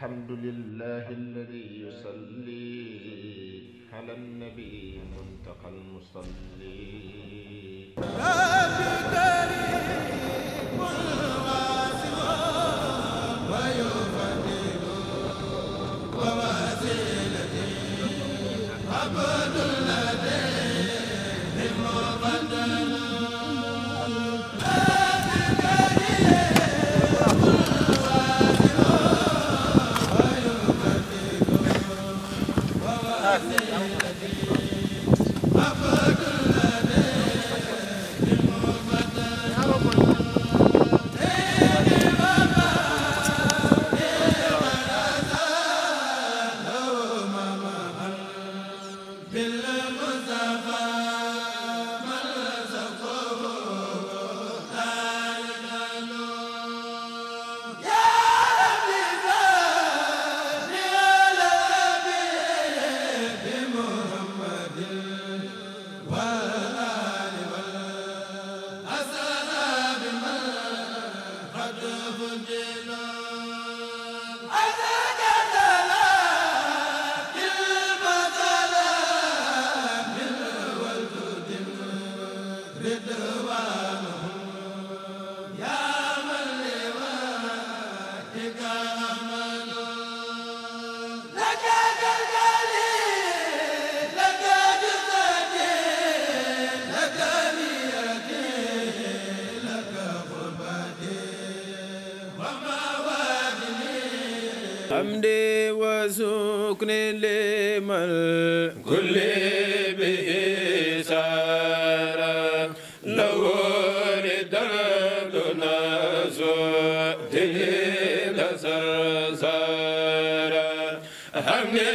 الحمد لله الذي يصلي على النبي المنتقى المصلي حمدي وسكني لمن كل به سارا لو ردنا سوته لسرسارا حمدي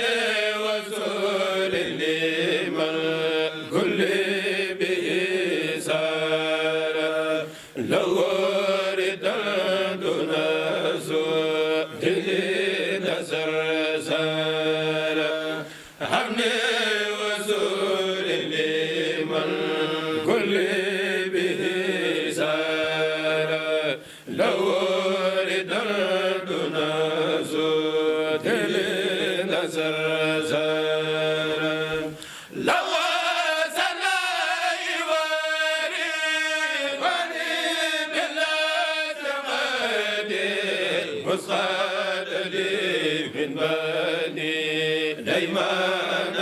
وسكني لمن كل به سارا لو ردنا سوته سرسارا حمدي وسور لمن كل به سارا لو ردنا سوت لنا سرسارا لو سناي وري بلا تمدي من بني ديمان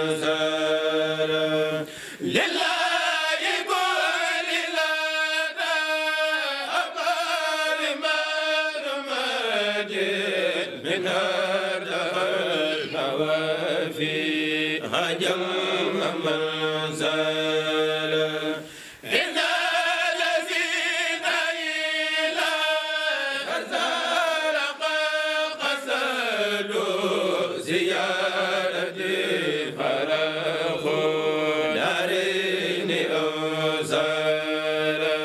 أنصارا لله يقول لنا أمر مجد من النوافي هجم منزلا إن الذين إلى زيارتي فرخ دارين أوزارا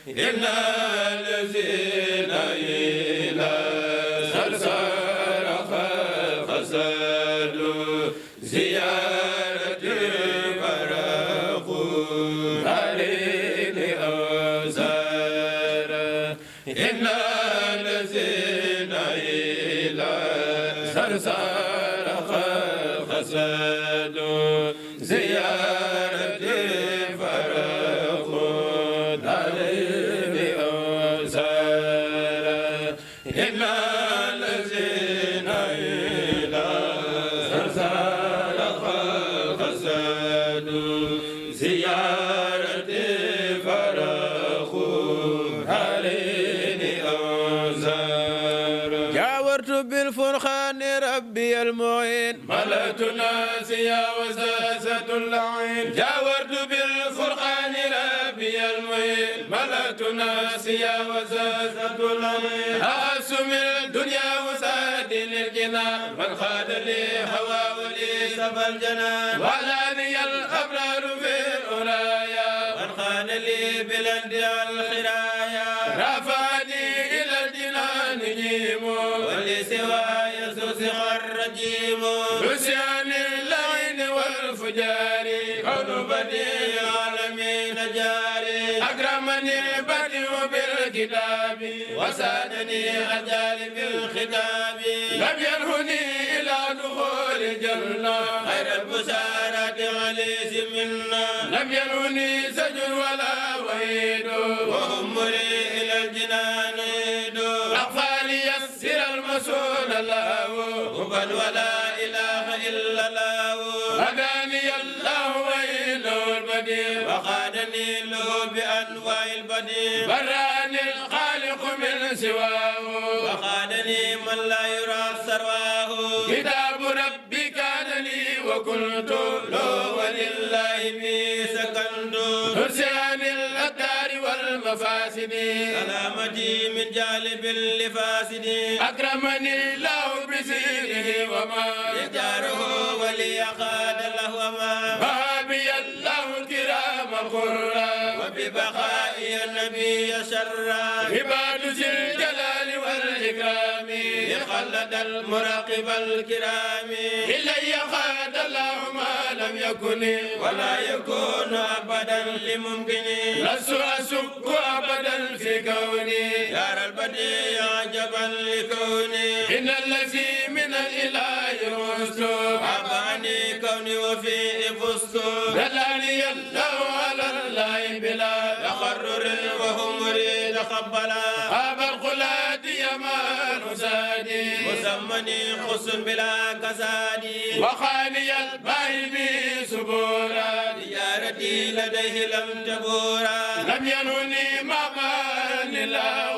إن الذين إلى سرسار خسدوا زيارتي فرخ دارين أوزارا إن الذين إلى سرسار خسدوا زيارتي فرخ دارين أوزارا إن الذين إلى سرسار خسدوا زيارتي فرخ دارين أوزارا جاورت بالفرقان ربي المعين ملأت ناسيا وساسة اللعين جاورت بالفرقان ربي المعين ملأت ناسيا وساسة اللعين أعس من الدنيا وساد للجنان من خاد لي هوى ولي سفى الجنان وعلاني الأبرار في الأرايا من خان لي بلند الخرايا رفعني إلى الجنان جيمو ولسوى يسوس الرجيم رسيان اللعين والفجار كون بديع العالمين جاري أكرمني البديع بالكتاب وسادني أجال بالخطاب لم ينهني إلى دخول الجنة خير البشارات عليه منا لم ينهني سجن ولا وعيد وأمري إلى الجنان أغفالي يسر المسؤول الله بل ولا إله إلا الله هداني الله وإنه البديع وقادني له بأنواع البديع براني الخالق من سواه وقادني من لا يرى ثرواه كتاب ربي كان لي وكنت له ولله بي سكنت حسين الأدار والمفاسد سلامتي من جالب لفاسد أكرمني الله بسيره وما يجاره ولي قاد له وما بابي الله الكرام القرى وببقائي النبي شرا عباد ذي الجلال والإكرام خلد المراقب الكرام إلي قاد الله ما لم يكن ولا يكون أبدا لممكن لست أشك أبدا في كوني يا البديع عجبا لكوني إن الذي من الإله رست أباني كوني وفيه فزت دلاني الله على الله بلا تقرر وهم مريد قبلا أبا الخلاد يمان سادي مسمني حسن بلا كسادي وخالي الباهي سبورا تجارتي لديه لم تبورا لم ينوني مامان الله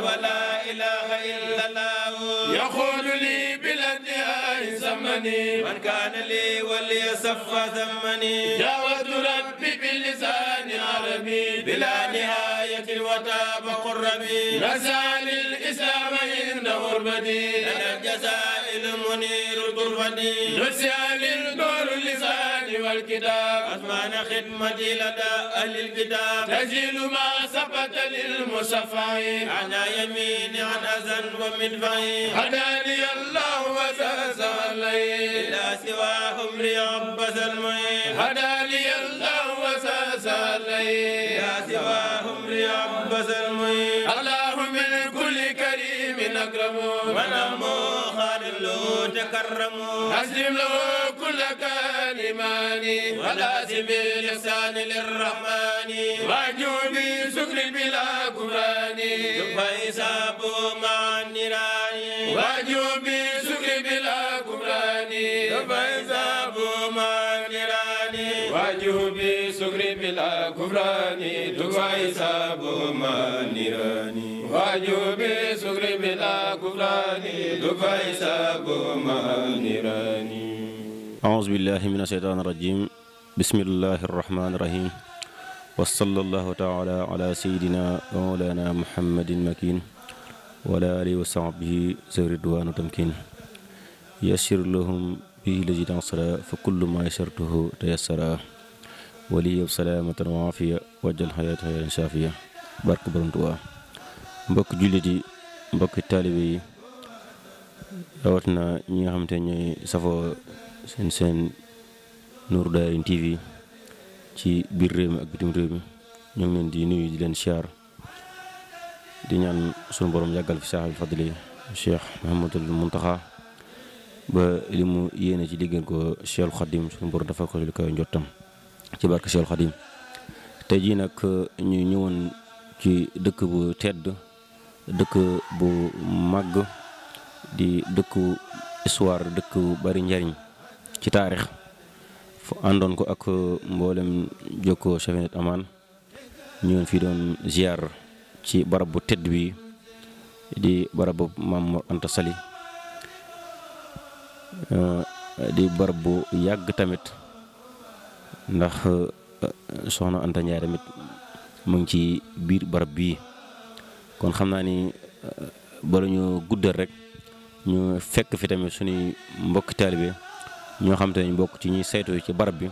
ولا إله إلا الله يقول لي بلا انتهاء زمني من كان لي وليصف ثمني جاوز ربي باللسان عربي بلا نهاية وتاب قربي رسال الإسلام عند غربتي لدى الجزاء المنير الغربتي رسال النور اللسان والكتاب أثمان خدمتي لدى أهل الكتاب تزيل ما ثبت للمصفعين على يميني عن أذن ومدفعي هداني الله وساس علي إلى سواهم ليعبس المعين هداني الله وساس علي إلى سواهم ليعبس المعين الله من كل كريم أكرم ونمو خالد له تكرم أسلم له كل كلماني ولازم الإحسان للرحمن واجوبي سكر بلا كفراني فإساب مع النيران واجوبي سكر بلا كفراني فإساب مع النيران واجوبي سكر بلا كفراني فإساب مع النيران واجوبي سكر بلا كفراني فإساب مع النيران أعوذ بالله من الشيطان الرجيم بسم الله الرحمن الرحيم وصلى الله تعالى على سيدنا ومولانا محمد المكين وعلى آله وصحبه ذوي الرضوان والتمكين يسر لهم به الذي تعسر فكل ما يسرته تيسر ولي بسلامة وعافية وجل حياته شافية barke Borom Tuubaa mbokk jullit yi mbokk taalibe yi rawatina ñi nga xamante ne ñooy safoo seen Nourou Darayni TV ci biir réew mi ak bitim réew mi ñoo ngi leen di nuyu di leen siyaar di ñaan sunu borom yàggal fi saaxal fadli Cheikh Mouhamadul Mountakha ba li mu yéene ci diggal ko Cheikhul Khadim sunu borom dafa ko li koy njottam ci barke Cheikhul Khadim tey jii nag ñu ñëwoon ci dëkk bu tedd dëkk bu màgg di dëkku histoire dëkk bu bari njariñ ci taarix fu àndoon ko ak mboolem jokkoo Chafinat Amaan ñëwoon fii doon ziar ci barab bu tedd bi di barab bu Maam Mor Anta Sali di barab bu yàgg tamit ndax soxna Anta Ndiaye tamit mu ngi ci biir barab bii kon xam naa ni bala ñu guddal rek ñu fekk fi tamit suñuy mbokki taalibe ñoo xam te ne bokk ci ñuy saytu ci barab bi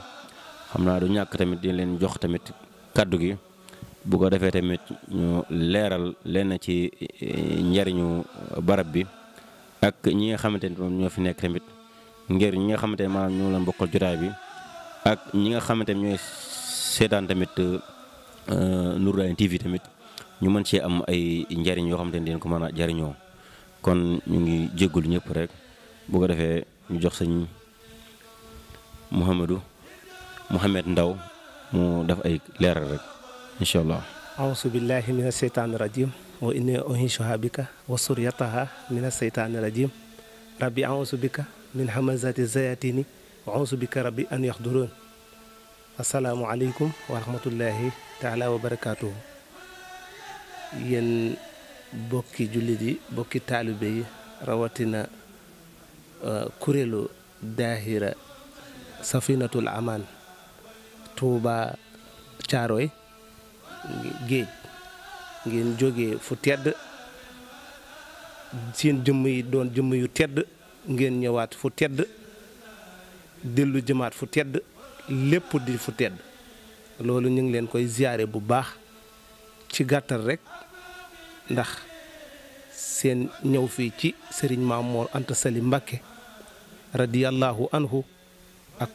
xam naa du ñàkk tamit di leen jox tamit kàddu gi bu ko defee tamit ñu leeral leen ci njariñu barab bi ak ñi nga xamante ne moom ñoo fi nekk tamit ngir ñi nga xamante ne maanaam ñoo leen bokkal jotaay bi ak ñi nga xamante ne ñooy seetaan tamit Nourou Darayni TV tamit ñu mën cee am ay njariñ yoo xamante ne dinañ ko mën a jariñoo kon ñu ngi jéggul ñëpp rek bu ko defee ñu jox sëñ Mouhamed Ndaw mu def ay leeral rek incha allah. auzu billahi mina seytaani rajim wa inni u'iizuha bika wa suryataha mina seytaani rajim rabbi auzu bika min hamazati zayatini wa auzu bika rabbi an yaxduroon. asalaamu aleykum wa rahmatullahi taala wa barakaatuhu. yéen bokki jullit yi bokki taalibe yi rawatina kuréelu daahira safinatul amaan Tuuba Caaroy géej ngeen jógee fu tedd seen jëmm yi doon jëmm yu tedd ngeen ñëwaat fu tedd dellu jëmaat fu tedd lépp di fu tedd loolu ñu ngi leen koy ziyaare bu baax ci gàttal rekk ndax seen ñëw fii ci sëriñ Maam Mor Anta Sali Mbakke radiyallahu anhu ak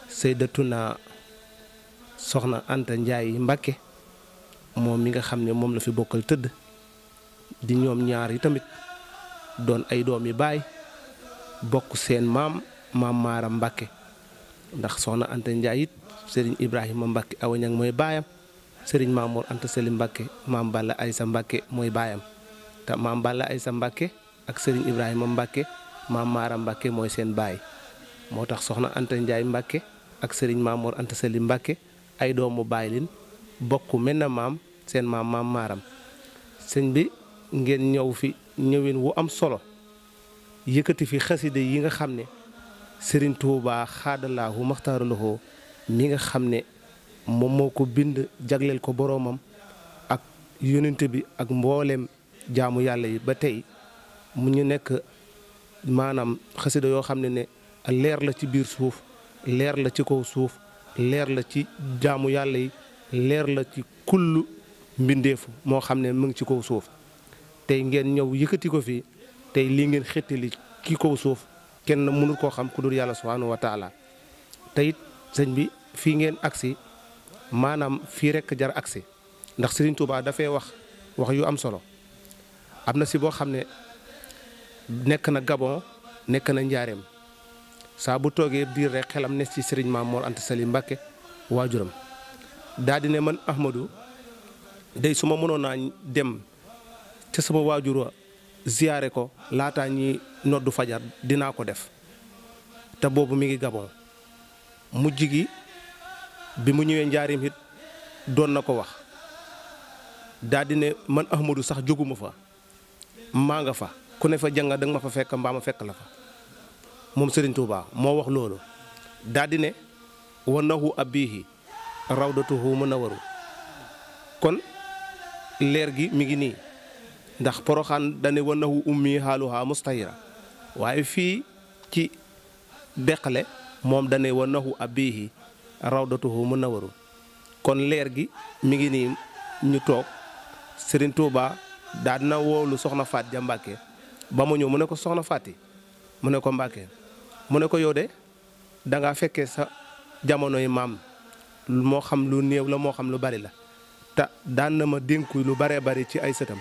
sayyidatuna soxna Anta Njaay Mbakke moom mi nga xam ne moom la fi bokkal tëdd di ñoom ñaar yi tamit doon ay doom yi baay bokk seen maam Maaram Mbakke ndax soxna Anta Njaay it sëriñ Ibrahima Mbakke awañang mooy baayam sëriñ Maam Mor Anta Sali Mbakke maam Balla Aysa Mbakke mooy baayam te maam Balla Aysa Mbakke ak sëriñ Ibrahima Mbakke maam Maaram Mbakke mooy seen baay moo tax soxna Anta Njaay Mbakke ak sëriñ Maam Mor Anta Sali Mbakke ay doomu baay leen bokk mel na maam seen maam Maaram sëñ bi ngeen ñëw fi ñëwin wu am solo yëkkati fi xasida yi nga xam ne sëriñ Tuubaa xaadalaahu maxtaaralahoo mi nga xam ne moom moo ko bind jagleel ko boroomam ak yonent bi ak mbooleem jaamu yàlla yi ba tey mu ñu nekk maanaam xasida yoo xam ne leer la ci biir suuf leer la ci kaw suuf leer la ci jaamu yàlla yi leer la ci kullu mbindeefu moo xam ne mu ngi ci kaw suuf tey ngeen ñëw yëkkati ko fii tey lii ngeen xettali ki kaw suuf kenn mënul koo xam ku dul yàlla subhaanahu wa taala te it sëñ bi fii ngeen agsi maanaam fii rekk jar agsi ndax Sëriñ Tuubaa dafay wax yu am solo am na si boo xam ne nekk na Gabon nekk na Njaareem saa bu toogee diir rek xelam ne ci sëriñ Maam Mor Anta Sali Mbakke waajuram daal di ne man Ahmadou day su ma mënoon naa dem ca sama waajur wa ziyaare ko laataa ñi noddu fajar dinaa ko def te boobu mi ngi Gabon mujj gi bi mu ñëwee Njaareem it doon na ko wax daal di ne man Ahmadou sax jóguma fa maa nga fa ku ne fa janga danga ma fa fekk mbaa ma fekk la fa moom Serigne Touba moo wax loolu daal di ne wanahu abihi rawdatuhu munawwaru kon leer gi mi ngi nii ndax Poroxaan dane wanahu ummi xaaluha mustahira waaye fii ci Deqale moom dane wanahu abihi rawdatuhu munawwaru kon leer gi mi ngi nii ñu toog Serigne Touba daal dina woolu soxna Faat Ja Mbàkke ba mu ñëw mu ne ko soxna Faati mu ne ko Mbàkke mu ne ko yow de dangaa fekkee sa jamonoy maam moo xam lu néew la moo xam lu bari la te daan na ma dénku lu baree bari ci ay sëtam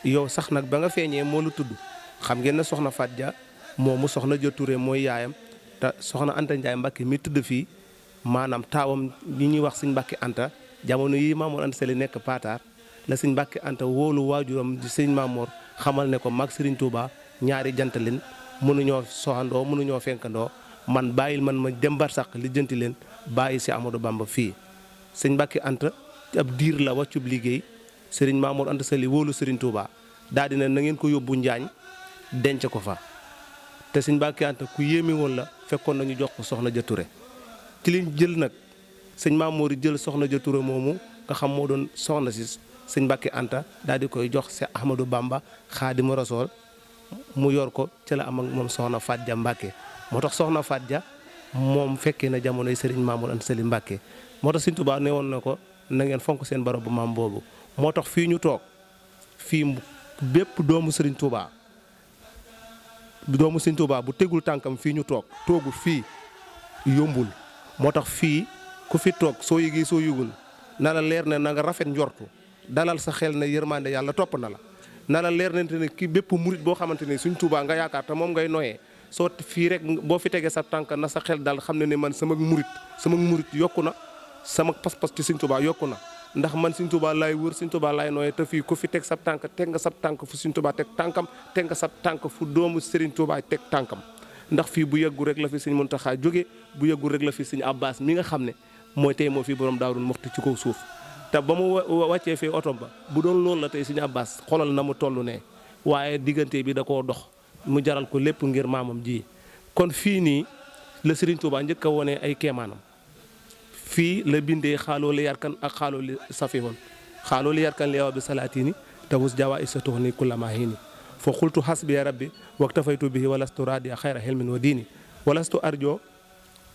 yow sax nag ba nga feeñee moo lu tudd xam ngeen ne soxna Faat Ja moomu soxna Ja Ture mooy yaayam te soxna Anta Njaay Mbàkke mi tudd fii maanaam taawam yi ñuy wax sëñ Mbàkke Anta jamono yi Maam Mor Anta Sali nekk Paataar la sëñ Mbàkke Anta wóolu waajuram di sëñ Maam Mor xamal ne ko mag Sëriñ Tuubaa ñaari jantalin mënuñoo soxandoo mënuñoo fenkandoo man bàyyil man ma dem bar sax lijjanti leen bàyyi si Amadou Bamba fii sëñ Mbàkke Anta ab diir la wàccub liggéey sëriñ Maam Mor Anta Sali wóolu Sëriñ Tuubaa daal di ne na ngeen ko yóbbu Njaañ denc ko fa te sëñ Mbàkke Anta ku yéemi woon la fekkoon nañu jox ko soxna Ja Ture ci liñ jël nag sëñ Maam Mor jël soxna Ja Ture moomu nga xam moo doon soxna si sëñ Mbàkke Anta daal di koy jox si Ahmadou Bamba Xaadimu Rasuul mu yor ko ci la am ak moom soxna Faat Ja Mbàkke moo tax soxna Faat Ja moom fekkee na jamonoy sëriñ Maam Mor Anta Sali Mbàkke moo tax Sëriñ Tuubaa ne woon na ko na ngeen fonk seen barab bu maam boobu moo tax fii ñu toog fii bépp doomu Sëriñ Tuubaa bu tegul tànkam fii ñu toog toogu fii yombul moo tax fii ku fi toog soo yëgee soo yëgul na la leer ne na nga rafet njortu dalal sa xel ne yërmande yàlla topp na la na la leer nante ne kii bépp murit boo xamante ne Sëñ Tuubaa nga yaakaar te moom ngay noyee soo fii rek boo fi tegee sa tànk na sa xel daal xam ne man sama murit yokku na sama pas-pas ci Sëñ Tuubaa yokku na ndax man Sëñ Tuubaa laay wër Sëñ Tuubaa laay nooyee te fii ku fi teg sab tànk teg nga sab tànk fu Sëñ Tuubaa teg tànkam teg nga sab tànk fu doomu Sëriñ Tuubaa teg tànkam ndax fii bu yeggu rek la fi Sëñ Muntaxaa jóge bu yeggu rek la fi Sëñ Abbas mi nga xam ne mooy tey moo fi borom Daaru Muxti ci kaw suuf te ba mu wàccee fii otom ba bu doon loolu la tey Sëñ Abbas xolal na mu toll ne waaye diggante bi da koo dox mu jaral ko lépp ngir maamam ji kon fii nii la Sëriñ Tuubaa njëkk a wone ay keemaanam fii la bindee xaaloo li yarkan ak xaaloo li safihoon xaaloo li yarkan li yawa bi salaatini te wus jawaa isa tox ni kullamahini fa xultu xasbiya rabbi waktafaytu bihi walastu radia xayra xelmin wa diini walastu arjo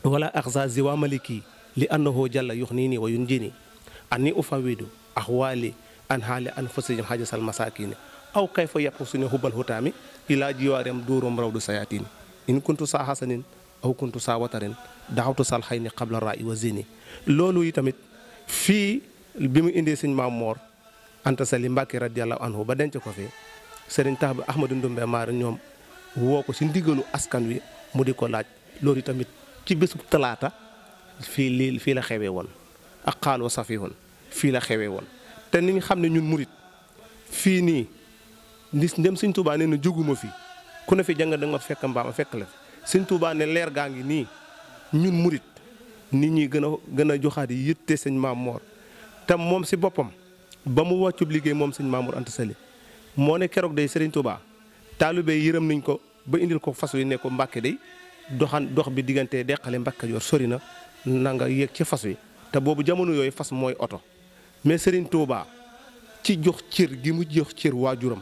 wala axza ziwa maliki li annahu jalla yux nii wa yun jini anni ufawidu axwaali an xaali an fasijim xajasal masakini aw kayfa yàqu suñu xubal xutaami ilaa jiwaareem duurum rawdu sayatini in kuntu saa xasanin aw kuntu saa watarin daxawtu sal xay ni xabla raa wa zini loolu yi tamit fii bi mu indee Sëñ Maam Moor Anta Sali Mbàkke radiyallahu anhu ba denc ko fi sëriñ tax bi Ahmadu Ndumbe Maar ñoom woo ko ci ndigalu askan wi mu di ko laaj loolu tamit ci bésub talaata fii la xewee woon ak xaaloo safi woon fii la xewee woon te ni ñu xam ne ñun murit fii nii ndem Sëñ Tuubaa nee na jóguma fi ku ne fi jàng da nga fekk mbaam a fekk la fi Sëñ Tuubaa ne leer gaa ngi nii ñun murit nit ñi gën a joxaat yi yitte Sëñ Maam Moor te moom si boppam ba mu wàccub liggéey moom Sëñ Maam Moor Anta Sali moo ne keroog day Sëriñ Tuubaa taalibe yërëm nañ ko ba indil ko fas wi ne ko Mbàkke day dox bi diggante deqale Mbàkke Kajoor sori na nga yéeg ci fas wi te boobu jamono yooyu fas mooy oto mais Sëriñ Tuubaa ci jox cër gi mu jox cër waajuram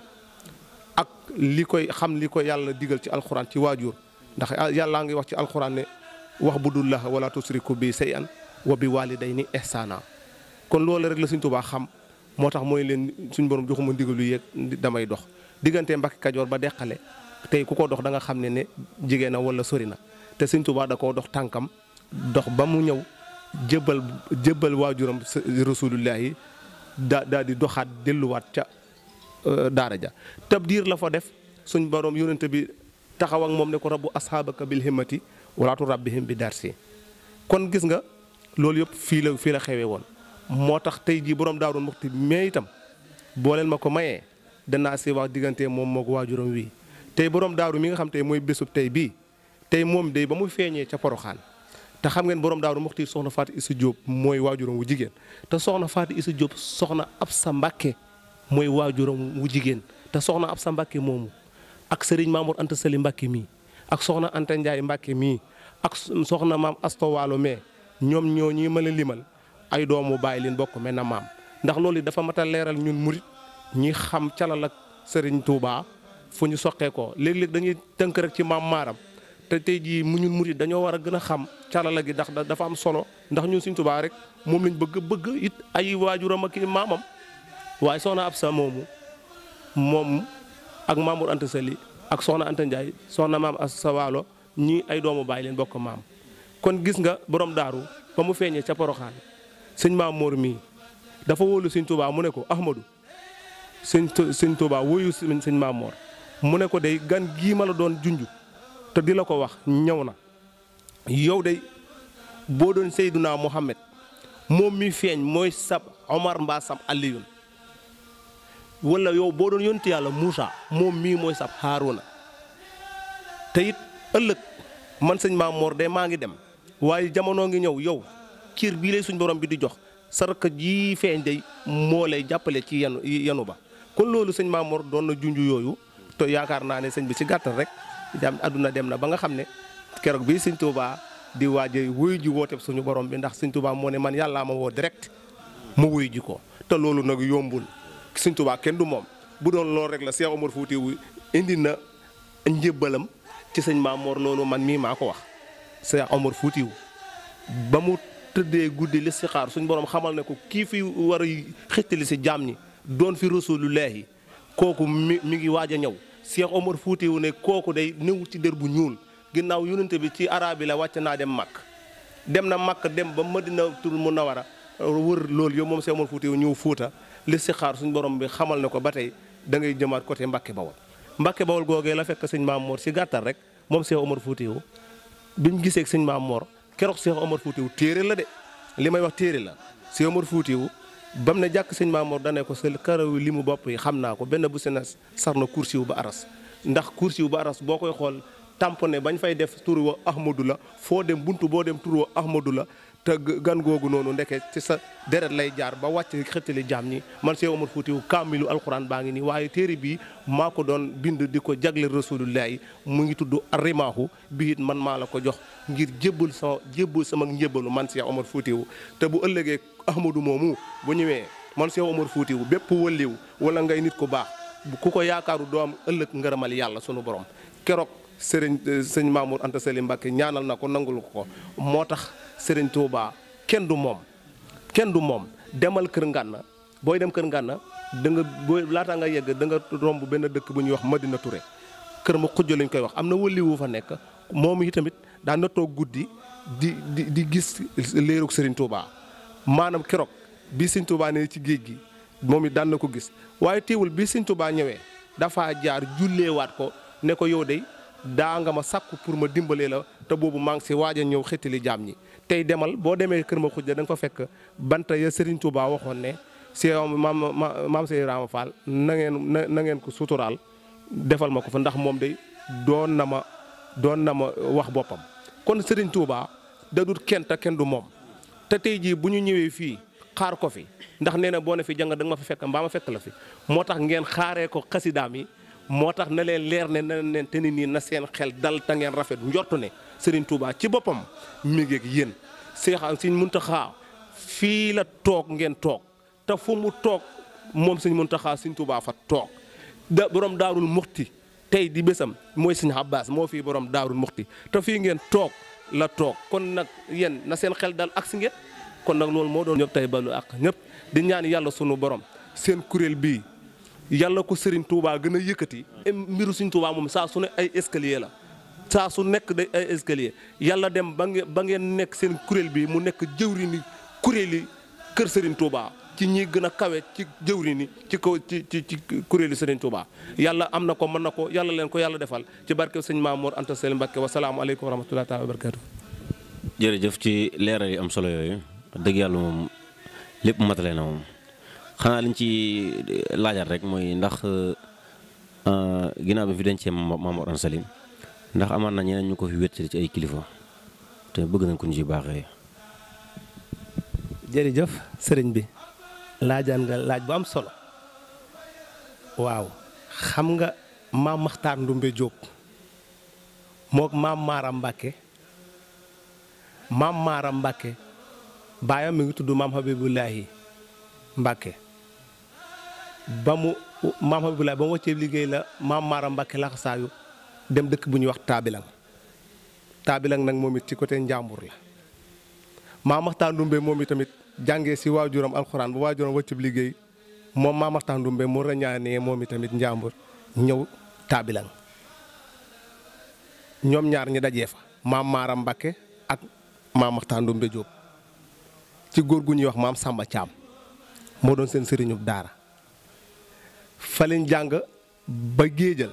ak li ko yàlla digal ci alxuraan ci waajur ndax yàllaa ngi wax ci alxuraan ne wax budullah wala tusriku bi shay'an wa bi walidayni ihsana kon loolu rek la Sëñ Tuubaa xam moo tax mooy leen suñ borom joxuma ndigalu yéeg damay dox diggante Mbàkke Kajoor ba deqale tey ku ko dox da nga xam ne jigéen na wala sori na te Sëñ Tuubaa da koo dox tànkam dox ba mu ñëw jébbal waajuram rasulullahi daal di doxaat delluwaat ca daara ja tabdiir la fa def suñ borom yónnente bi taxaw ak moom ne ko rabbu asxaabaka bil himmati walaatu rabbihim bi darsi kon gis nga loolu yëpp fii la xewee woon moo tax tey jii borom Daaru Muxti mais itam boo leen ma ko mayee danaa si wax diggante moom moo ko waajuram wii tey borom daaru mi nga xam tey mooy bésub tey bii tey moom day ba mu feeñee ca Poroxaan te xam ngeen borom Daaru Muxti soxna Faati Isa Jóob mooy waajuram wu jigéen te soxna Faati Isa Jóob soxna Absa Mbàkke mooy waajuram wu jigéen te soxna Absa Mbàkke moomu ak sëriñ Mamour Anta Sali Mbàkke mii ak soxna Anta Njaay Mbàkke mii ak soxna maam Asto Waalo mais ñoom ñoo ñi ma la limal ay doomu bàyyi leen bokk mel na maam ndax loolu dafa mat a leeral ñun murit ñi xam calal ak sëriñ Touba fu ñu soqee ko léeg-léeg dañuy tënk rek ci maam maaram te tey jii mu ñun murit dañoo war a gën a xam calala gi ndax dafa am solo ndax ñun Sëriñ Touba rek moom lañ bëgg it ay waajuram ak maamam waaye soxna Absa moomu moom ak Mamour Anta Sali ak soxna Anta Ndiaye soxna maam Asta Waalo ñii ay doomu bàyyi leen bokk maam kon gis nga borom daaru ba mu feeñee ca Poroxaan sëñ Maam Moor mii dafa wóolu Sëñ Tuubaa mu ne ko Ahmadu sëñ Tuubaa wóoyu sëñ Maam Moor mu ne ko day gan gii ma la doon junj te di la ko wax ñëw na yow day boo doon Seydunaa Muhammad moom mi feeñ mooy sab Omar mbaa sab Aliyun wala yow boo doon yonti yàlla Muusa moom mii mooy sab Haaruna te it ëllëg man sëñ Maam Moor de maa ngi dem waaye jamono ngi ñëw yow cër bii lay suñ borom bi di jox saraka ji feeñ day moo lay jàppale ci yenu ba kon loolu sëñ Maam Moor doon na junj yooyu te yaakaar naa ne sëñ bi ci gàttal rek jam àdduna dem na ba nga xam ne keroog bii sëñ Tuubaa di waaje wuyu ji woote suñu borom bi ndax sëñ Tuubaa moo ne man yàllaa ma woo direct ma wuyu ji ko te loolu nag yombul sëñ Tuubaa kenn du moom bu doon loolu rek la Cheikh Omar Foutiyou indi na njébbalam ci sëñ Maam Moor loolu man mii maa ko wax Cheikh Omar Foutiyou ba mu tëddee guddi listixaar suñ borom xamal ne ko kii fi war a xettali si jaam ñi doon fi rasulullahi kooku mi ngi waaj a ñëw Cheikh Omar Foutiyou ne kooku day néew ci dër bu ñuul ginnaaw yonente bi ci arabi la wàcc naa dem Makk dem na Makk dem ba Madinatul Munawwara wër loolu yow moom Cheikh Omar Foutiyou ñëw Fuuta listixaar suñ borom bi xamal ne ko ba tey da ngay jëmaat côté Mbàkke Bawol. Mbàkke Bawol googee la fekk sëñ Maam Mor si gàttal rek moom Cheikh Omar Foutiyou bi mu gisee ak sëñ Maam Mor keroog Cheikh Omar Foutiyou téere la de li may wax téere la Cheikh Omar Foutiyou ba mu ne jàkk sëñ Maam Mor dane ko sa karaw li mu bopp yi xam naa ko benn bu si na sar na kursiw ba aras ndax kursiw ba aras boo koy xool tamponné bañ fay def turu wa Ahmadou la foo dem buntu boo dem turu wa Ahmadou la te gan googu noonu ndeke ci sa deret lay jaar ba wàcc xëttali jaam ñi man Cheikh Omar Foutiyou kaamilu alxuraan baa ngi nii waaye téere bii maa ko doon bind di ko jagle rasulullahi mu ngi tudd Rimaahu bi it man maa la ko jox ngir jébbal sama njébbalu man Cheikh Omar Foutiyou te bu ëllëgee Ahmadou moomu bu ñëwee man Cheikh Omar Foutiyou bépp wëlliw wala ngay nit ku baax ku ko yaakaaru doo am ëllëg ngërëmal yàlla sunu borom keroog sëñ Mamour Anta Sali Mbacké ñaanal na ko nangul ko moo tax Sëriñ Touba kenn du moom demal Kër Ngànna booy dem Kër Ngànna da nga booy laataa nga yegg da nga romb benn dëkk bu ñuy wax Madina Touré kër ma xujjo lañ koy wax am na wëlli wu fa nekk moom yi tamit daan na toog guddi di gis leerug Sëriñ Touba maanaam keroog bi Sëriñ Touba ne ci géej gi moom it daan na ko gis waaye teewul bi Sëriñ Touba ñëwee dafa jaar julleewaat ko ne ko yow de daa nga ma sàkku pour ma dimbalee la te boobu maa ngi si waaj a ñëw xettali jaam ñi tey demal boo demee kër ma xujja da nga fa fekk banta ya Serigne Touba waxoon ne si maam Sey Rama Fall na ngeen ko suturaal defal ma ko fa ndax moom day doon na ma wax boppam kon Serigne Touba da dut kenn te kenn du moom te tey jii bu ñu ñëwee fii xaar ko fi ndax nee na boo ne fi jàng da nga ma fi fekk mbaa ma fekk la fi moo tax ngeen xaaree ko xasidaam yi moo tax na leen leer ne na leen te ni nii na seen xel dal ta ngeen rafet njortu ne Serigne Touba ci boppam mi ngi ak yéen Sëñ Muntaxa fii la toog ngeen toog te fu mu toog moom Sëñ Muntaxa Sëñ Touba fa toog borom daarul muxti tey di bésam mooy Sëñ Abbas moo fii borom daarul muxti te fii ngeen toog la toog kon nag yéen na seen xel dal ak si ngeen kon nag loolu moo doon ñëpp tey balu ak ñëpp di ñaan yàlla sunu borom seen kuréel bii yàlla ko Serigne Touba gën a yëkkati mbiru Serigne Touba moom saa su ne ay escalier la saa su nekk day ay escalier yàlla dem ba ngeen nekk seen kuréel bi mu nekk jëwriñi kuréeli kër Serigne Touba ci ñi gën a kawe ci jëwriñi ci kaw ci kuréeli Serigne Touba yàlla am na ko mën na ko yàlla leen ko yàlla defal ci barke sëñ Mamour Anta Sali Mbacké wa salaamu aleykum wa rahmatullahi taala wa barakatu jërëjëf ci leeral yi am solo yooyu dëgg yàlla moom lépp matale na moom xanaa liñ ci laajaat rek mooy ndax ginnaaw bi fi dencee Mamour Anta Sali ndax amaan na ñeneen ñu ko fi wéttali ci ay kilifa te bëgg nañ ko ñu ci baaxee. jërëjëf sëriñ bi laajaan nga laaj bu am solo waaw xam nga maam Maxtaar Ndumbe Jóob mook maam Maaram Mbàkke baayam mi ngi tudd maam Habibullahi Mbàkke maam Habibullahi ba mu wàccee liggéey la maam Maaram Mbàkke laxasaayu dem dëkk bu ñuy wax Taabilang nag moom it ci côté Njàmbur la maam Maxtaar Ndumbe moom it tamit jàngee si waajuram alxuraan bu waajuram wàccub liggéey moom maam Maxtaar Ndumbe mu rañaanee moom it tamit Njàmbur ñëw Taabilang ñoom ñaar ñi dajee fa maam Maaram Mbàkke ak maam Maxtaar Ndumbe Jóob ci góor gu ñuy wax maam Samba Caam moo doon seen sëriñub daara fa lañ jàng ba géejal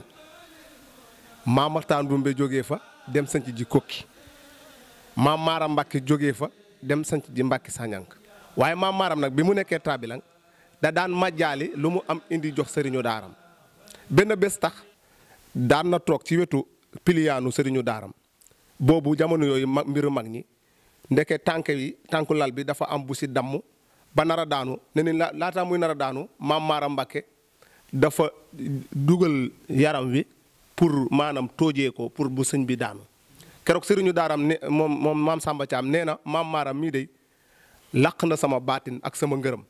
maam Maxtaar Ndumbe jógee fa dem sanc ji kokki maam Maaram Mbàkke jógee fa dem sanc ji Mbàkke Sañank waaye maam Maaram nag bi mu nekkee Taabilang da daan majjaali lu mu am indi jox sëriñu daaram benn bés tax daan na toog ci wetu piliyaanu sëriñu daaram boobu jamono yooyu mbiru mag ñi ndeke tànku lal bi dafa am bu si damm ba nar a daanu ne ni laataa muy nar a daanu maam Maaram Mbàkke dafa dugal yaram wi pour maanaam toojee ko pour bu sëñ bi daanu keroog sëriñu daaram ne moom maam Samba Thiam nee na maam Maaram mii de làq na sama baatin ak sama ngërëm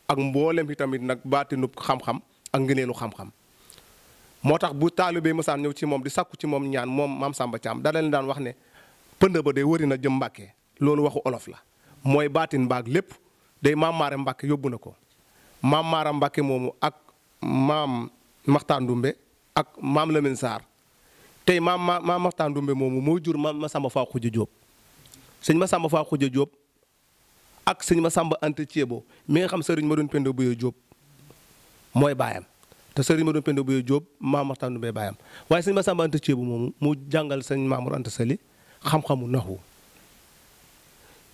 ak mboolem itamit nag baatinu xam-xam ak ngëneelu xam-xam moo tax bu taalibe mësaan ñëw ci moom di sakku ci moom ñaan moom maam Samba Thiam da leen daan wax ne pënd ba day wëri na jëm Mbàkke loolu waxu olof la mooy baatin baag lépp day maam Maaram Mbàkke yóbbu na ko maam Maaram Mbàkke moomu ak maam Maxtaar Ndumbe ak maam Lamine Sarr tey maam Maxtaar Ndumbe moomu moo jur Masamba Faa Xuja Jóob sëñ Masamba Faa Xuja Jóob ak sëñ Masamba Anta Ceebo mi nga xam sëriñ ma doon Penda Buye Jóob mooy baayam te sëriñ Modou Penda Boye Diop Maam Maxtaar Ndumbe baayam waaye sëñ Masamba Anta Ceebu moomu mu jàngal sëñ Mamour Anta Sali xam-xamu naxwu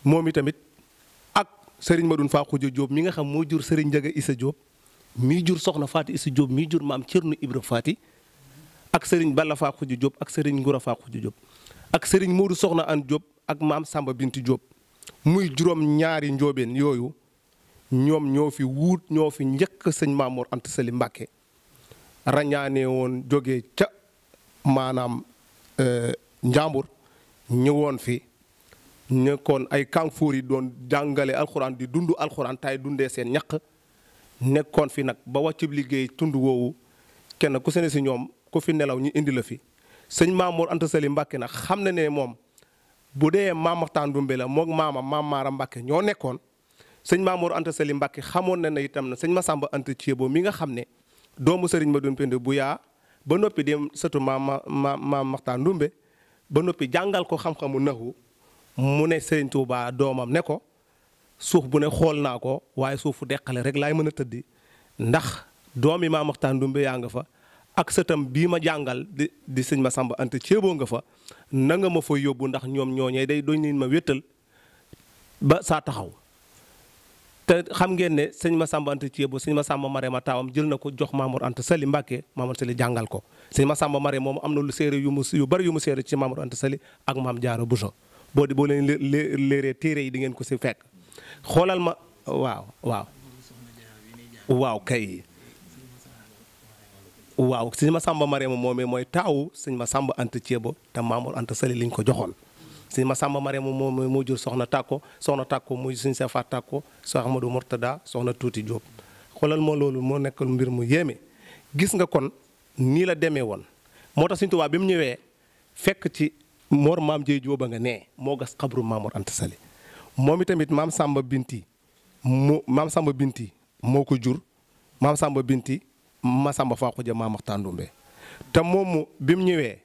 moom itamit ak sëriñ Madoune Fa Xuja Diop mi nga xam moo jur sëriñ Njaga Issa Diop mii jur soxna Faati Issa Diop mii jur maam Cerno Ibra Faati ak sëriñ Balla Fa Xuja Diop ak sëriñ Ngura Fa Xuja Diop ak sëriñ Modou Soxna An Diop ak maam Samba Binti Diop muy juróom ñaari njóobeen yooyu ñoom ñoo fi ñoo fi njëkk sëñ Mamour Anta Sali Mbàkke rañaane woon jógee ca maanaam njàmbur ñëwoon fi nekkoon ay kanfoor yi doon jàngale alxuraan di dund alxuraan tay dundee seen ñaq nekkoon fi nag ba wàccub liggéey tund woowu kenn ku sene si ñoom ku fi nelaw ñu indi la fi sëñ Mamour Anta Sali Mbàkke nag xam na ne moom bu dee Maam Maxtaar Ndumbe la moog maam Maara Mbàkke ñoo nekkoon sëñ Mamour Anta Sali Mbàkke xamoon na ne itam na sëñ Masamba Anta Ceebo mi nga xam ne doomu sëriñ Madoune Penda bu yaa ba noppi dem sëtu maam Maxtaar Ndumbe ba noppi jàngal ko xam-xamu naxu mu ne sëriñ Tuubaa doomam ne ko suuf bu ne xool naa ko waaye suufu deqale rek laay mën a tëddi ndax doomi Maam Maxtaar Ndumbe yaa nga fa ak sëtam bii ma jàngal di sëñ Masamba Anta Ceebo nga fa na nga ma fa yóbbu ndax ñoom ñooñee day doñ leen ma wéttal ba saa taxaw te xam ngeen ne sëñ Masamba Anta Ceebo sëñ Masamba Mare ma taawam jël na ko jox Mamour Anta Sali Mbàkke Mamour Sali jàngal ko sëñ Masamba Mare moom am na lu séeré yu bari yu mu séeré ci Mamour Anta Sali ak Maam Jaara Buso boo leen léeree téere yi di ngeen ko si fekk xoolal ma waaw kay waaw sëñ Masamba Mare moomee mooy taawu sëñ Masamba Anta Ceebo te Mamour Anta Sali liñ ko joxoon sëñ Masamba Mare moom moo jur soxna Tàkko muy sëñ Safa Tàkko Cheikh Ahmadou Mourtada soxna Tuuti Diop xoolal moo loolu moo nekk mbir mu yéeme gis nga kon nii la demee woon moo tax sëñ Tuubaa bi mu ñëwee fekk ci Mor Maam Jeey Jóoba nga nee moo gas xabru Mamour Anta Sali moom itamit maam Samba Binti moo ko jur maam Samba Binti Masamba Fa Xuja Maam Maxtaar Ndumbe te moomu bi mu ñëwee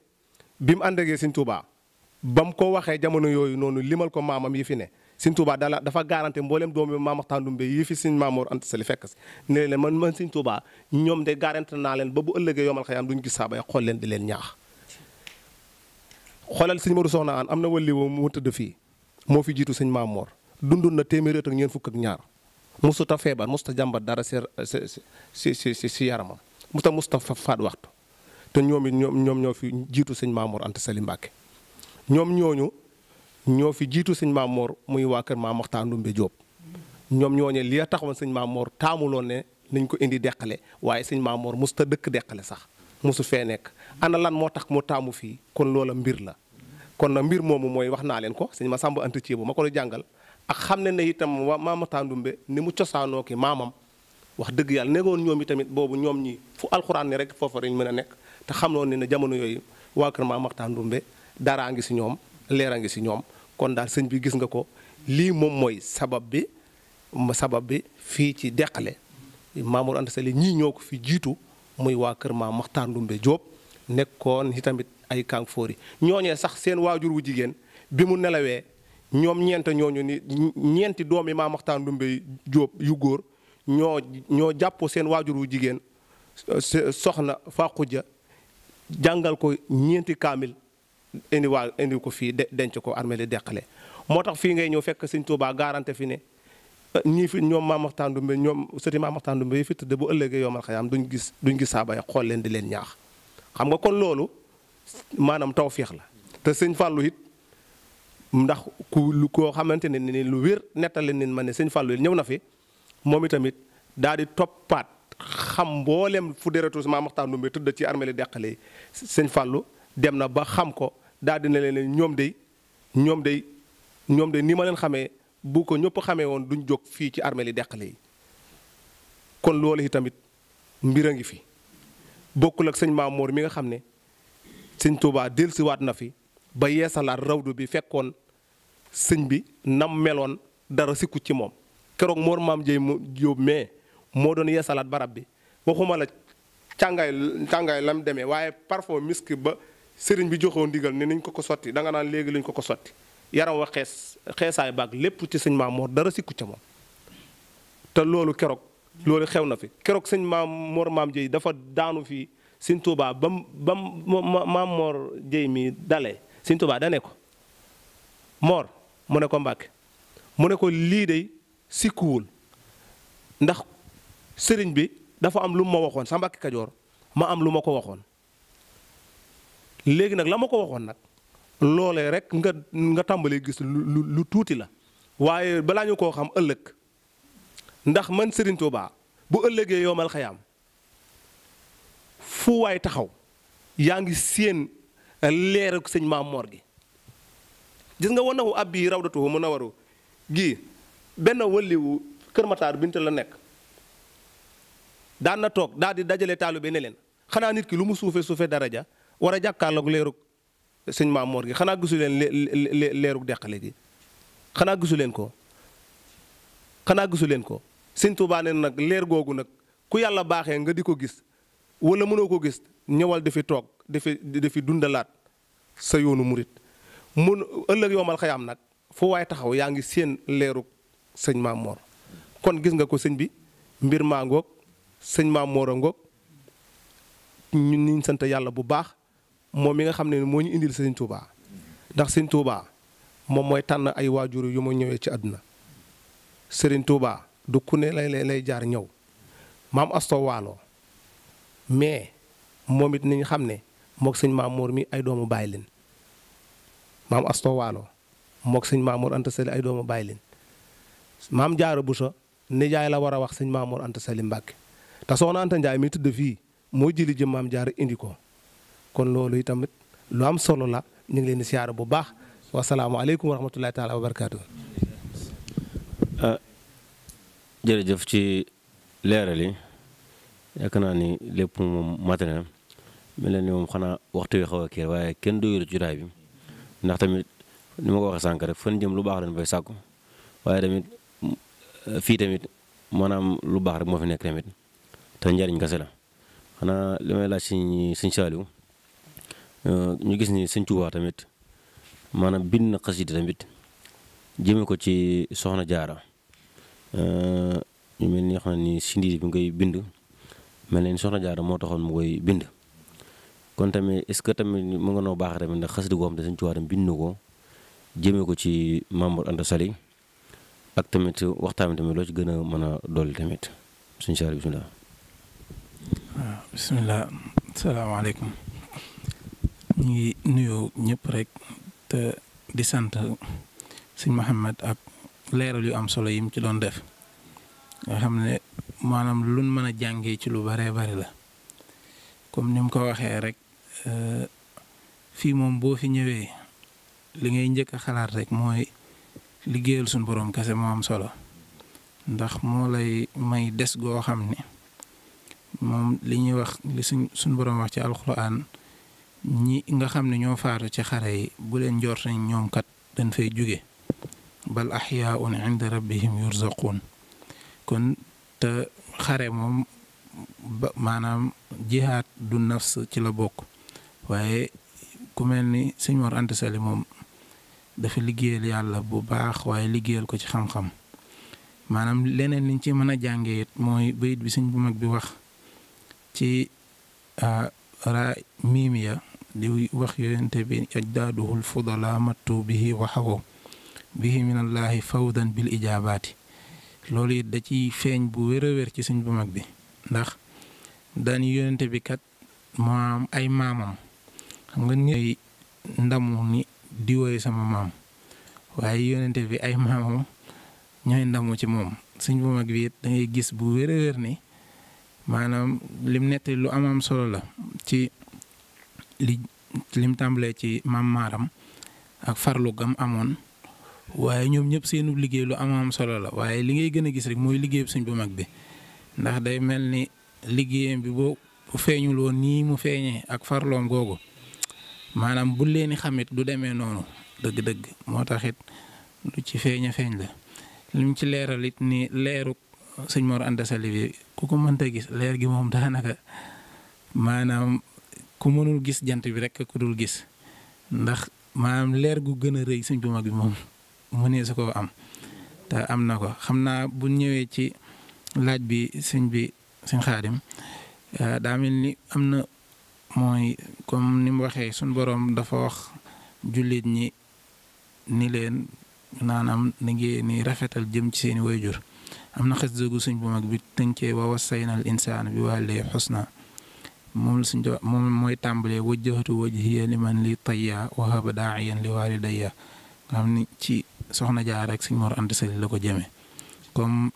bi mu àndagee sëñ Tuubaa ba mu ko waxee jamono yooyu noonu limal ko maamam yi fi ne sëñ Tuubaa dafa garanté mboolem doomi Maam Maxtaar Ndumbe yi fi sëñ Mamour Anta Sali fekk si ne leen man sëñ Tuubaa ñoom de garanté naa leen ba bu ëllëgee yomal xayaam duñ gis saaba ya xool leen di leen ñaax xoolal sëñ Modou Soxna An am na wàlli woo mu tëdd fii moo fi jiitu sëñ Mamour dundul na téeméeri at ak ñeent fukk ak ñaar musuta feebar musuta jàmbat dara si yaramam musuta faat waxtu te ñoom ñoo fi jiitu sëñ Mamour Anta Sali Mbàkke ñoom ñooñu ñoo fi jiitu sëñ Mamour muy waa kër Maam Maxtaar Ndumbe Jóob ñoom ñooñe li taxawoon sëñ Mamour taamuloon ne nañ ko indi deqale waaye sëñ Mamour musuta dëkk deqale sax musu fee nekk ana lan moo tax mu taamu fii kon loola mbir la kon na mbir moomu mooy wax naa leen ko sëñ Masamba Anta Ceebo ma ko la jàngal ak xam ne itam waa Maam Maxtaar Ndumbe ni mu cosaanoo ki maamam wax dëgg yàlla negoon ñoom itamit boobu ñoom ñi fu alxuraan ni rek foofa lañ mën a nekk te xam noonu ne jamono yooyu waa kër Maam Maxtaar Ndumbe daraa ngi si ñoom leera ngi si ñoom kon daal sëñ bi gis nga ko lii moom mooy sabab bi fii ci deqale Mamour Anta Sali ñii ñoo ko fi jiitu muy waa kër Maam Maxtaar Ndumbe Jóob nekkoon itamit ay kanfoor yi ñooñee sax seen waajur wu jigéen bi mu nelawee ñoom ñooñu ni ñeenti doomi Maam Maxtaar Ndumbe Jóob yu góor ñoo jàppoo seen waajur wu jigéen soxna Fa Xuja jàngal ko ñeenti kaamil indi ko fii denc ko armée li deqale moo tax fii ngay ñëw fekk sëñ Tuubaa garanté fi ne ñii fi ñoom Maam Maxtaar Ndumbe ñoom sëti Maam Maxtaar Ndumbe yi fi tëdd bu ëllëgee yomal xayaam duñ gis saaba ya xool leen di leen ñaax xam nga kon loolu maanaam tawféex la te sëñ Fàllu it ndax koo xamante ne ni lu wér nettali nin ma ne sëñ Fàllu it ñëw na fi moom itamit daal di toppaat xam mboolem fu deretu Maam Maxtaar Ndumbe tëdd ci armée li deqale yi sëñ Fàllu dem na ba xam ko daal di ne leen ñoom de ni ma leen xamee bu ko ñëpp xamee woon duñ jóg fii ci armée li deqale yi kon loolu yi tamit mbir a ngi fi bokkul ak sëñ Mamour mi nga xam ne sëñ Tuubaa dellusiwaat na fi ba yeesalaat rawdu bi fekkoon sëñ bi nam meloon dara sikku ci moom keroog Mor Maam Jeey Jóob mais moo doon yeesalaat barab bi waxuma la càngaay lam demee waaye parfum misk ba sëriñ bi joxoo ndigal ne nañ ko sotti danga naan léegi lañ ko sotti yaram wa xeesaay baag lépp ci sëñ Mamour dara sikku ca moom te loolu keroog loolu xew na fi keroog sëñ maam Mor maam Jéy dafa daanu fii sëñ Tuubaa bam maam Mor Jéy mi dalee sëñ Tuubaa dane ko Mor mu ne ko Mbàkke mu ne ko lii de sikkuwul ndax sëriñ bi dafa am lu ma waxoon sa Mbàkke Kajoor ma am lu ma ko waxoon léegi nag la ma ko waxoon nag loolee rek nga tàmbalee gis lu tuuti la waaye balaa ñu koo xam ëllëg ndax man sëriñ Tuubaa bu ëllëgee yoomal xayaam fu waay taxaw yaa ngi séen leeru sëñ maam Mor gi gis nga wanawu ab bii rawdatuhu mu nawaru gii benn wëlliwu Kër Matar Binta la nekk daan na toog daal di dajale taalibe ne leen xanaa nit ki lu mu suufe daraja war a jàkkaarloog leerug sëñ maam Mor gi xanaa gisu leen leerug deqale gi xanaa gisu leen ko sëñ Tuubaa ne nag leer googu nag ku yàlla baaxee nga di ko gis wala mënoo ko gis ñëwal dafi toog dafi dundalaat sa yoonu murit mun ëllëg yoomal xayaam nag fu waay taxaw yaa ngi seen leerug sëñ maam Mor kon gis nga ko sëñ bi mbir maa ngoog sëñ maam Mor a ngoog ñun niñ sant yàlla bu baax moom mi nga xam ne moo ñu indil sëñ Tuubaa ndax sëñ Tuubaa moom mooy tànn ay waajur yu ma ñëwee ci àdduna sëriñ Tuubaa du ku ne lay jaar ñëw maam Asto Waalo mais moom it nañ xam ne mook sëñ maam Mor mi ay doomu bàyyi leen maam Asto Waalo mook sëñ maam Mor Anta Sali ay doomu bàyyi leen maam Jaara Buso nijaay la war a wax sëñ maam Mor Anta Sali Mbàkke te soxna Anta Njaay mi tëdd fii moo jëli jëm maam Jaara indi ko kon loolu itamit lu am solo la ñu ngi leen di siyaara bu baax wasalaamaaleykum wa rahmatullahi taala wa barakaatu. jërëjëf ci leeral yi yaakaar naa ni lépp moom matériel mel na ni moom xanaa waxtu wi xaw a kii waaye kenn doyul ci jotaay bi ndax tamit ni ma ko waxee sànq rek fan jëm lu baax lañ fay sàkku waaye tamit fii tamit maanaam lu baax rek moo fi nekk tamit te njariñ kese la xanaa li may laaj sëñ Saaliw ñu gis ni sëñ Tuubaa tamit maanaam bind na xasida tamit jëme ko ci soxna Jaara ñu mel ni xam ni sindi bi ngay bind mel ni soxna Jaara moo taxoon mu koy bind kon tamit est-ce que tamit mu nga noo baax tamit ndax xasida goo xam ne sëñ Tuubaa tamit bind na ko jëme ko ci Maam Mor Anta Sali ak tamit waxtaan tamit loo ci gën a mën a dolli tamit sëñ Saaliw bisimilah. waaw bisimilah salaamaaleykum ñu ngi nuyu ñëpp rek te di sant sëñ Mouhamed ak leeral yu am solo yi mu ci doon def nga xam ne maanaam luñ mën a jàngee ci lu baree bari la comme ni mu ko waxee rek fii moom boo fi ñëwee li ngay njëkk a xalaat rek mooy liggéeyal suñ borom kese moo am solo ndax moo lay may des goo xam ne moom li ñuy wax li suñ borom wax ci alxuraan ñi nga xam ne ñoo faatu ci xare yi bu leen njort nañ ñoom kat dañ fay jóge bal axyaun inda rabbihim yurzaquun kon te xare moom maanaam jihaad du nafs ci la bokk waaye ku mel ni sëñ Mor Anta Sali moom dafa liggéeyal yàlla bu baax waaye liggéeyal ko ci xam-xam maanaam leneen liñ ci mën a jàngee it mooy bayit bi sëñ bu mag bi wax ci ra miimiya di wax yonente bi ajdaaduhul fudala mattu bihi waxawo bihi minallahi fawdan bil ijaabaati loolu it da ciy feeñ bu wér a wér ci sëñ bu mag bi ndax dañu yonente bi kat moo am ay maamam xam nga ni ndamu ni di woy sama maam waaye yonente bi ay maamam ñooy ndamu ci moom sëñ bu mag bi it da ngay gis bu wér a wér ni maanaam lim nettali lu am solo la ci lim tàmbalee ci maam maaram ak farlu gam amoon waaye ñoom ñëpp seenu liggéey lu am solo la waaye li ngay gën a gis rek mooy liggéey sëñ bu mag bi ndax day mel ni liggéeyam bi bu feeñul woon nii mu feeñee ak farloom googu maanaam bu leen xamit du demee noonu dëgg-dëgg moo tax it lu ci feeñ la lim ci leeral it ni leeru sëñ Mor Anta Sali bi ku ko mënta gis leer gi moom daanaka maanaam ku mënul gis jant bi rek ku dul gis ndax maanaam leer gu gën a rëy sëñ bu mag bi moom mënee su ko am te am na ko xam naa bu ñëwee ci laaj bi sëñ Xaadim daa mel ni am na mooy comme ni mu waxee suñ boroom dafa wax jullit ñi ni leen naanaam na ngeen ni rafetal jëm ci seeni wayjur am na xes dëggu suñ bu mag bi tënkee wa wasaynal insaana bi wàllee xusna moom mooy tàmbalee wajjahtu wajhiya liman li tayya wa haba daa'iyan li waalidayya nga xam ni ci soxna Jaara rek Sëñ Mor Anta Sali la ko jëmee comme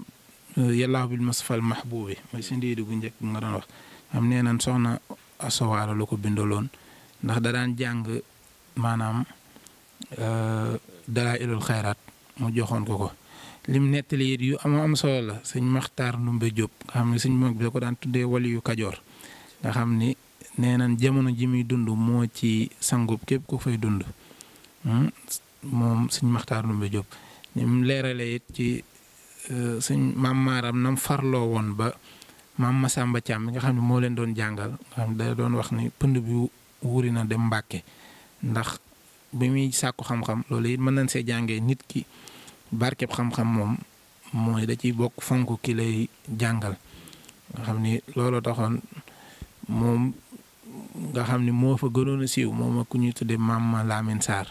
yàllaahu bil masfal mahbuubi mooy si ndiidi bu njëkk nga doon wax am nee nan soxna asowaala la ko bindaloon ndax da daan jàng maanaam dalaa'ilul xayraat mu joxoon ko lim nettali it yu am solo la sëñ Maxtaar Ndumbe Jóob nga xam ne sëñ mag bi da ko daan tuddee wali yu Kajoor nga xam ni nee nañ jamono ji muy dund moo ci sangub képp ku fay dund moom sëñ Maxtaar Ndumbe Jóob ni mu leerale it ci sëñ maam maaram nam farloo woon ba maam Masamba Caam mi nga xam ne moo leen doon jàngal nga xam ne da doon wax ni pënd bi wuri na dem Mbàkke ndax bi muy sàkku xam-xam loolu it mën nañ see jàngee nit ki barkeb xam-xam moom mooy da ciy bokk fonk ki lay jàngal nga xam ni loolu taxoon moom nga xam ni moo fa gënoon a siiw moom ak ku ñuy tuddee maam Lamine Sarr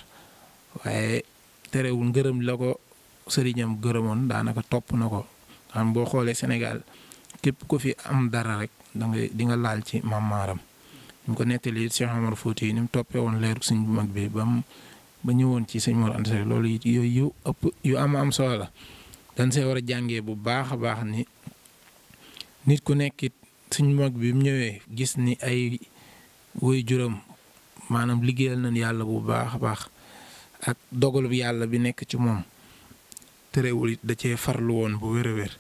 waaye terewul ngërëm la ko sëriñam gërëmoon daanaka topp na ko nga xam boo xoolee Sénégal képp ku fi am dara rek di nga laal ci maam maaram ñu ko nettali Cheikh Omar Fouti yi ni mu toppee woon leeru sëñ bu mag bi ba ñëwoon ci sëñ Mor Anta Sali loolu it yooyu yu am solo la dañ see war a jàngee bu baax a baax ni nit ku nekkit sëñ mag bi mu ñëwee gis ni ay woy juram maanaam liggéeyal nañ yàlla bu baax a baax ak dogalub yàlla bi nekk ci moom terewul it da cee farlu woon bu wér a wér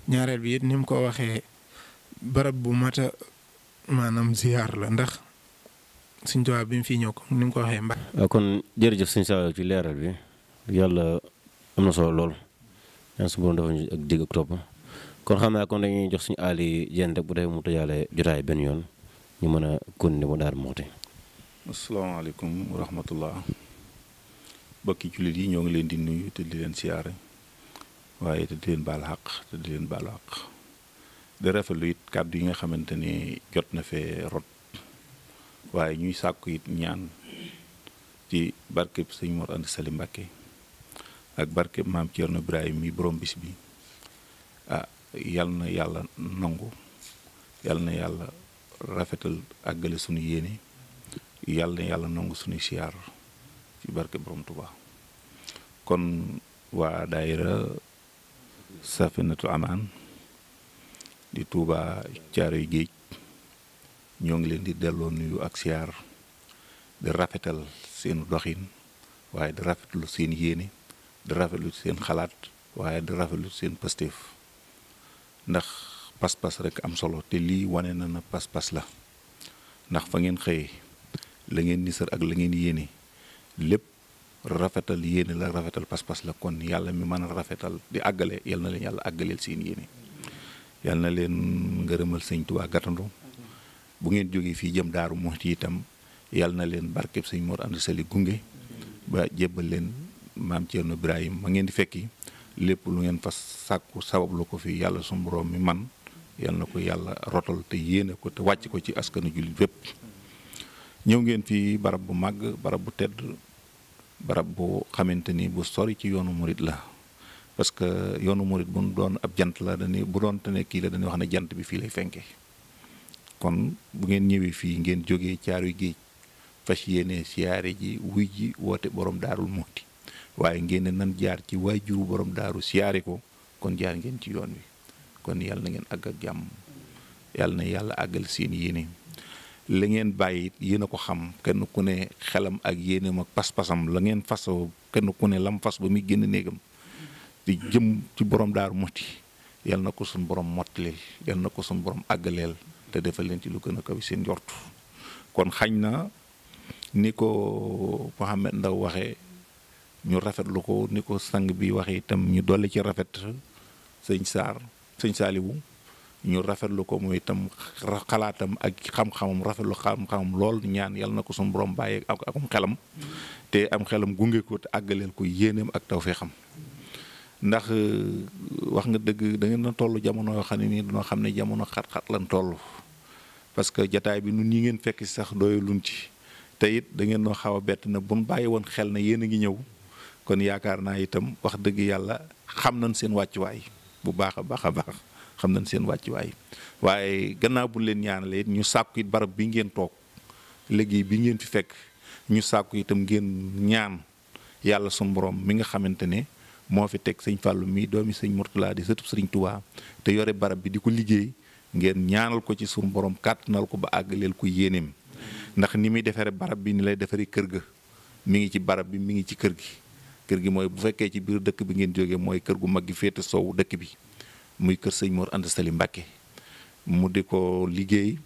ñaareel bi it ni mu ko waxee barab bu mata maanaam ziyaar la ndax Sëñ Tuubaa bi mu fi ñëw ko ni mu ko waxee mba kon jërëjëf sëñ Saliou ci leeral bi yàlla am na solo lool ñaan su borom dafa ñu ak digg ak topp kon xam naa kon dañuy jox suñu aali jenn rek bu defee mu tëjaale jotaay benn yoon ñu mën a continuer mu Daaru Muxti. asalaamaaleykum wa rahmatullah bokki jullit yi ñoo ngi leen di nuyu te di leen siyaare waaye te di leen baal xaq te di leen baal xaq di rafetlu it kàddu yi nga xamante ni jot na fee rot waaye ñuy sàkku it ñaan ci barkeb sëñ Mor Anta Sali Mbàkke ak barkeb maam Cerno Ibrahima mi borom bis bi yal na yàlla nangu yal na yàlla rafetal àggale sunu yéene yal na yàlla nangu sunu siyaar ci barke borom Tuubaa kon waa daayira Safinatu Amaan di Tuubaa Caaroy Géej ñoo ngi leen di delloo nuyu ak siyaar di rafetal seen doxin waaye di rafetlu seen yéene di rafetlu seen xalaat waaye di rafetlu seen pastéef ndax pas-pas rek am solo te lii wane na pas-pas la ndax fa ngeen xëyee la ngeen nisar ak la ngeen yéene lépp rafetal yéene la rafetal pas-pas la kon yàlla mi mën a rafetal di àggale yal na leen yàlla àggaleel seen yéene yal na leen ngërëmal sëñ Tuubaa gàttandu bu ngeen jógee fii jëm Daaru Muxti itam yal na leen barkeb sëñ Mor Anta Sali gunge ba jébbal leen maam Cerno Ibrahima ma ngeen di fekki lépp lu ngeen fas sàkku sabab lu ko fi yàlla sunu borom mi man yal na ko yàlla rotal te yéene ko te wàcc ko ci askanu jullit fépp ñëw ngeen fi barab bu màgg barab bu tedd barab bu xamante ni bu sori ci yoonu murit la parce que yoonu murit bu doon ab jant la dañuy bu doon te ne kii la dañuy wax ne jant bi fii lay fenke kon bu ngeen ñëwee fii ngeen jógee Caaroy Géej fas yéene siyaare ji wuy ji woote borom Daarul Muxti waaye ngeen ne nan jaar ci waajuru borom daaru siyaare ko kon jaar ngeen ci yoon wi kon yàlla na ngeen àgg ak jàmm yàlla na yàlla àggal seen yéene la ngeen bàyyi yéen a ko xam kenn ku ne xelam ak yéeneem ak pas-pasam la ngeen fasoo kenn ku ne lam fas ba muy génn néegam di jëm ci borom Daaru Muxti yàlla na ko suñ borom mottaleel yàlla na ko suñ borom àggaleel te defal leen ci lu gën a kaw seen njort kon xañ na ni ko Mohamed Ndaw waxee ñu rafetlu ko ni ko sang bi waxee itam ñu dolli ci rafet sëñ Saaliwu ñu rafetlu ko mooy itam xalaatam ak xam-xamam rafetlu xam-xamam lool ñaan yàlla na ko suñu borom bàyyi akum xelam te am xelam gunge ko te àggaleel ko yéeneem ak tawfeexam ndax wax nga dëgg da ngeen na toll jamono yoo xam ne nii dañoo xam ne jamono xat-xat lan toll parce que jataay bi nun ñi ngeen fekk si sax doyu luñ ci te it da ngeen noo xaw a bett na bu mu bàyyi woon xel na yéen a ngi ñëw kon yaakaar naa itam wax dëgg yàlla xam nañ seen wàccuwaay bu baax a baax a baax xam nañ seen wàccuwaay waaye gannaaw bu leen ñaanalee ñu sàkku it barab bi ngeen toog liggéey bi ngeen fi fekk ñu sàkku itam ngeen ñaan yàlla sunu borom mi nga xamante ne moo fi teg sëñ Fallou mi doomi sëñ Mourtala di sëtub sëriñ Touba te yore barab bi di ko liggéey ngeen ñaanal ko ci sunu borom kàttanal ko ba àggaleel ko yéeneem ndax ni muy defaree barab bi ni lay defaree kër ga mi ngi ci barab bi mi ngi ci kër gi mooy bu fekkee ci biir dëkk bi ngeen jógee mooy kër gu mag gi féete soowu dëkk bi muy kër sëñ Mor Anta Sali Mbàkke mu di ko liggéey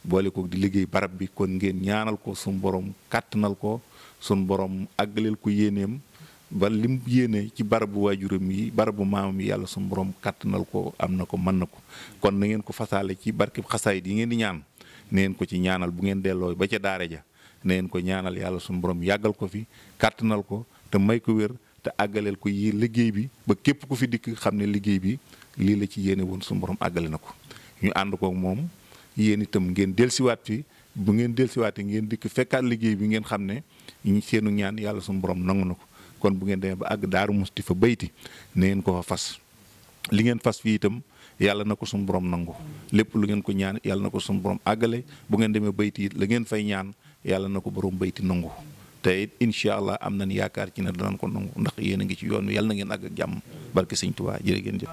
boole ko di liggéey barab bi kon ngeen ñaanal ko sunu borom kàttanal ko sunu borom àggaleel ko yéeneem ba lim yéene ci barabu waajuram yi barabu maamam yi yàlla sunu borom kàttanal ko am na ko mën na ko kon na ngeen ko fasaale ci barkeb xasaayid yi ngeen di ñaan na ngeen ko ci ñaanal bu ngeen delloo ba ca daara ja na ngeen ko ñaanal yàlla sunu borom yàggal ko fi kàttanal ko te may ko wér te àggaleel ko yi liggéey bi ba képp ku fi dikk xam ne liggéey bi lii la ci yéene woon sunu borom àggale na ko ñu ànd ko moom yéen itam ngeen delsiwaat fi bu ngeen delsiwaatee ngeen dikk fekkaat liggéey bi ngeen xam ne seenu ñaan yàlla sunu borom nangu na ko kon bu ngeen demee ba àgg Daaru Musti fa bayti na ngeen ko fa fas li ngeen fas fii itam yàlla na ko sunu borom nangu lépp lu ngeen ko ñaan yàlla na ko sunu borom àggale bu ngeen demee bayti it la ngeen fay ñaan yàlla na ko borom bayti nangu te it incha allah am nañ yaakaar ci ne danañ ko nangu ndax yéen a ngi ci yoon wi yàlla na ngeen àgg ak jàmm barke sëñ Tuubaa jërë ngeen jëf.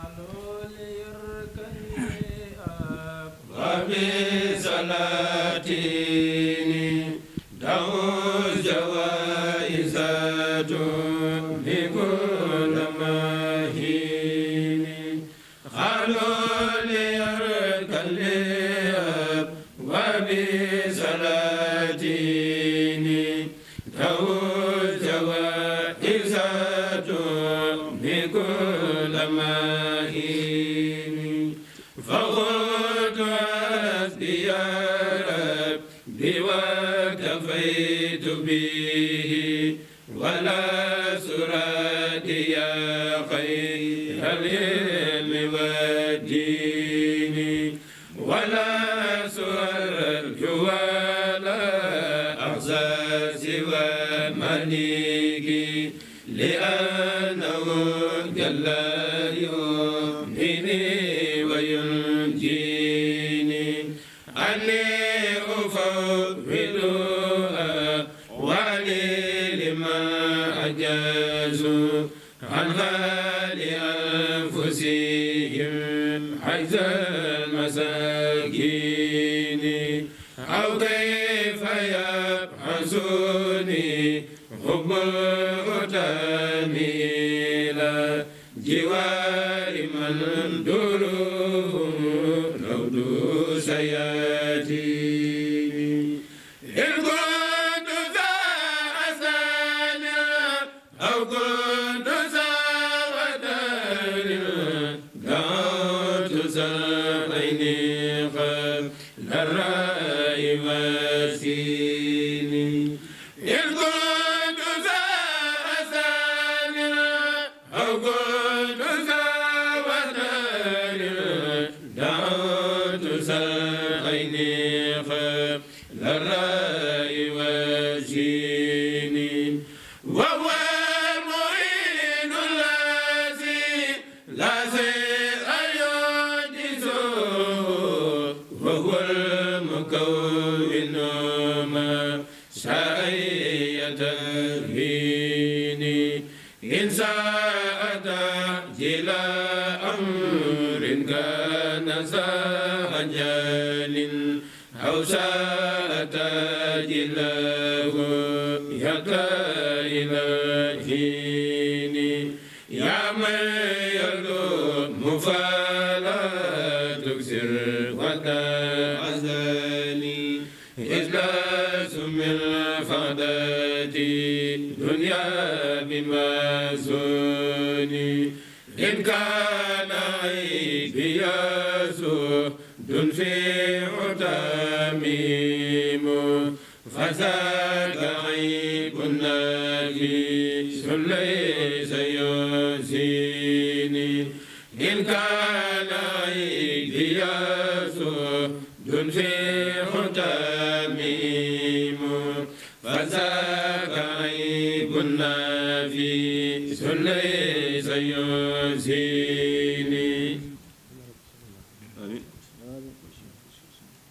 ولا سراد يا خير العلم والدين ولا سرد ولا أحزى سوى مليك لأنه جل يؤمني وينجيني أني أفوض عنها لأنفسهم حيث المساكين أو كيف يبحثوني حب تميلا جوار من دروهم رود سياتي إن كنت ذا أسان أو كنت أو ساءت جله يبقى إلهيني يا من يلوم فلا تكسر وتعزني إجلاس من فضاتي دنيا بمسوني إن كان عيبي يسوع في عتميم فذاك عيب النبي ليس يزيد إن كان عيدي سهد في تميم فذاك عيب نفيس ليس يزيني. آمين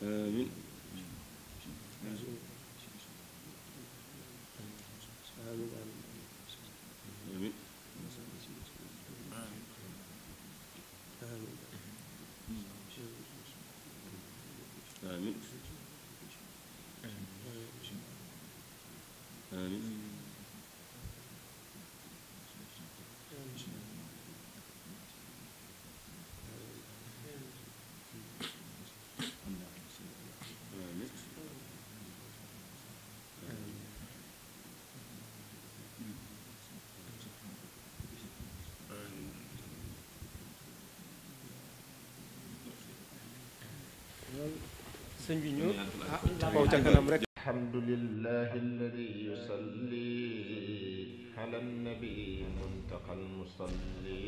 آمين آمين آمين sëñ bi ñu taxaw ca kanam rek. alhamdulillahi alladi yusalli ala nabi muntaqa almusalli